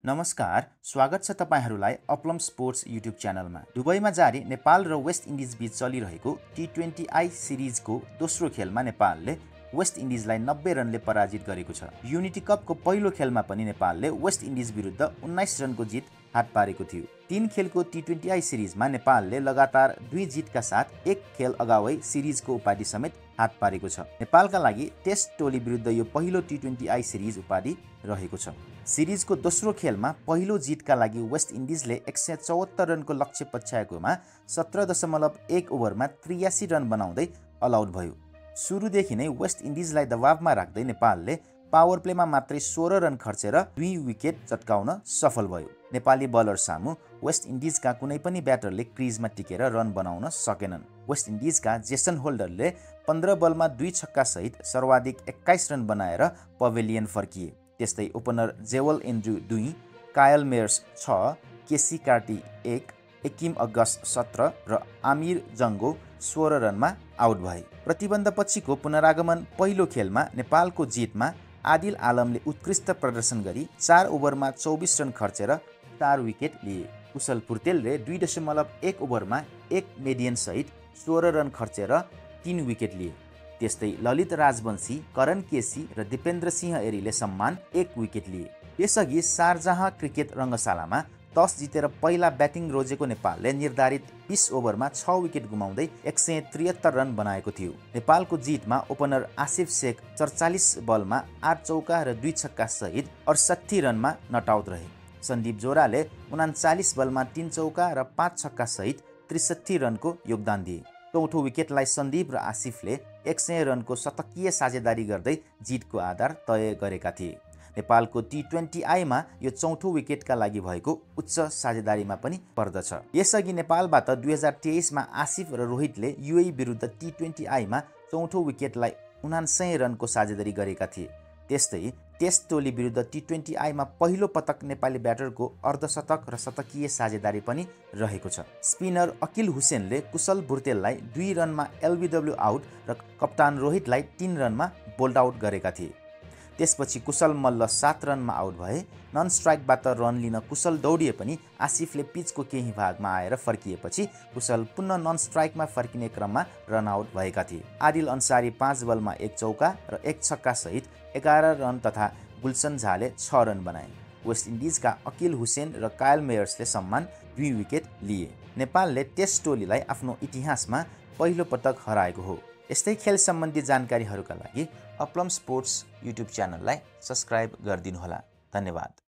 नमस्कार, स्वागत छ तपाईहरूलाई अपलम स्पोर्ट्स युट्युब च्यानलमा। दुबईमा जारी नेपाल र वेस्ट इन्डिज बीच चलिरहेको T20I सिरिजको दोस्रो खेलमा नेपालले वेस्ट इन्डिजलाई 90 रनले पराजित गरेको छ। युनिटी कपको पहिलो खेलमा पनि नेपालले वेस्ट इन्डिज विरुद्ध 19 रनको जित हात पारेको थियो। 3 खेलको T20I सिरिजमा नेपालले लगातार 2 जितका साथ एक खेल अगावै सिरिजको उपाधि समेत हात पारेको छ। नेपालका लागि टेस्ट टोली विरुद्ध यो पहिलो T20I सिरिज उपाधि रहेको छ। सिरिजको दोस्रो खेलमा पहिलो जितका लागि वेस्ट इन्डिजले 174 रनको लक्ष्य पछ्याएकोमा 17.1 ओभरमा 83 रन बनाउँदै अल आउट भयो। सुरुदेखि नै वेस्ट इन्डिजलाई दबावमा राख्दै नेपालले पावर प्लेमा मात्रै 16 रन खर्चेर 2 विकेट चटकाउन सफल भयो। नेपाली बलर सामु वेस्ट इन्डिजका कुनै पनि ब्याटरले क्रिजमा टिकेर रन बनाउन सकेनन्। वेस्ट इन्डिजका जेसन होल्डरले 15 बलमा 2 छक्का सहित सर्वाधिक 21 रन बनाएर पवेलियन फर्किए। त्यस्तै ओपनर जेवल एन्ड्रु 2, कायल मेयर्स 6, केसी कार्टी 1, एकिम अगस्ट 17 र आमिर जङ्गो 16 रनमा आउट भए। प्रतिबन्धपछिको पुनरागमन पहिलो खेलमा नेपालको जितमा आदिल आलमले उत्कृष्ट प्रदर्शन गरी 4 ओभरमा 24 रन खर्चेर 4 विकेट लिए। कुशल पुर्तेलले 2.1 ओभरमा 1 मेडियन सहित 16 रन खर्चेर 3 विकेट लिए। त्यस्तै ललित राजवंशी, करण केसी र दिपेन्द्र सिंह एरीले सम्मान 1 विकेट लिए। यसअघि शारजाह क्रिकेट रङ्गशालामा टस जितेर पहिला ब्याटिङ रोजेको नेपालले निर्धारित 20 ओभरमा 6 विकेट गुमाउँदै 173 रन बनाएको थियो। नेपालको जितमा ओपनर आसिफ शेख 44 बलमा 8 चौका र 2 छक्का सहित 68 रनमा नट आउट रहे। सन्दीप जोराले 39 बलमा 3 चौका र 5 छक्का सहित 63 रनको योगदान दिए। चौथो विकेटलाई सन्दीप र आसिफले 100 रनको शतकीय साझेदारी गर्दै जितको आधार तय गरेका थिए। नेपालको T20I मा यो चौथो विकेटका लागि भएको उच्च साझेदारीमा पनि पर्दछ। यसअघि नेपालबाट 2023मा आसिफ र रोहितले युएई विरुद्ध T20I मा चौथो विकेटलाई 79 रनको साझेदारी गरेका थिए। त्यस्तै टेस्ट टोली विरुद्ध T20I मा पहिलो पटक नेपाली ब्याटरको अर्धशतक र शतकीय साझेदारी पनि रहेको छ। स्पिनर अकिल हुसेनले कुशल बुर्तेललाई 2 रनमा LBW आउट र कप्तान रोहितलाई 3 रनमा बोल्ड आउट गरेका थिए। त्यसपछि कुशल मल्ल 7 रनमा आउट भए। नन स्ट्राइकबाट रन लिन कुशल दौडिए पनि आसिफले पिचको केही भागमा आएर फर्किएपछि कुशल पुनः नन स्ट्राइकमा फर्किने क्रममा रन आउट भएका थिए। आदिल अन्सारी 5 बलमा 1 चौका र 1 छक्का सहित 11 रन तथा गुलसन झाले 6 रन बनाए। वेस्ट इन्डिजका अकिल हुसेन र कायल मेयर्सले सम्मान 2 विकेट लिए। नेपालले टेस्ट टोलीलाई आफ्नो इतिहासमा पहिलो पटक हराएको हो। यस्तै खेल सम्बन्धी जानकारीहरूका लागि अपलम स्पोर्ट्स युट्युब च्यानललाई सब्स्क्राइब गरिदिनुहोला। धन्यवाद।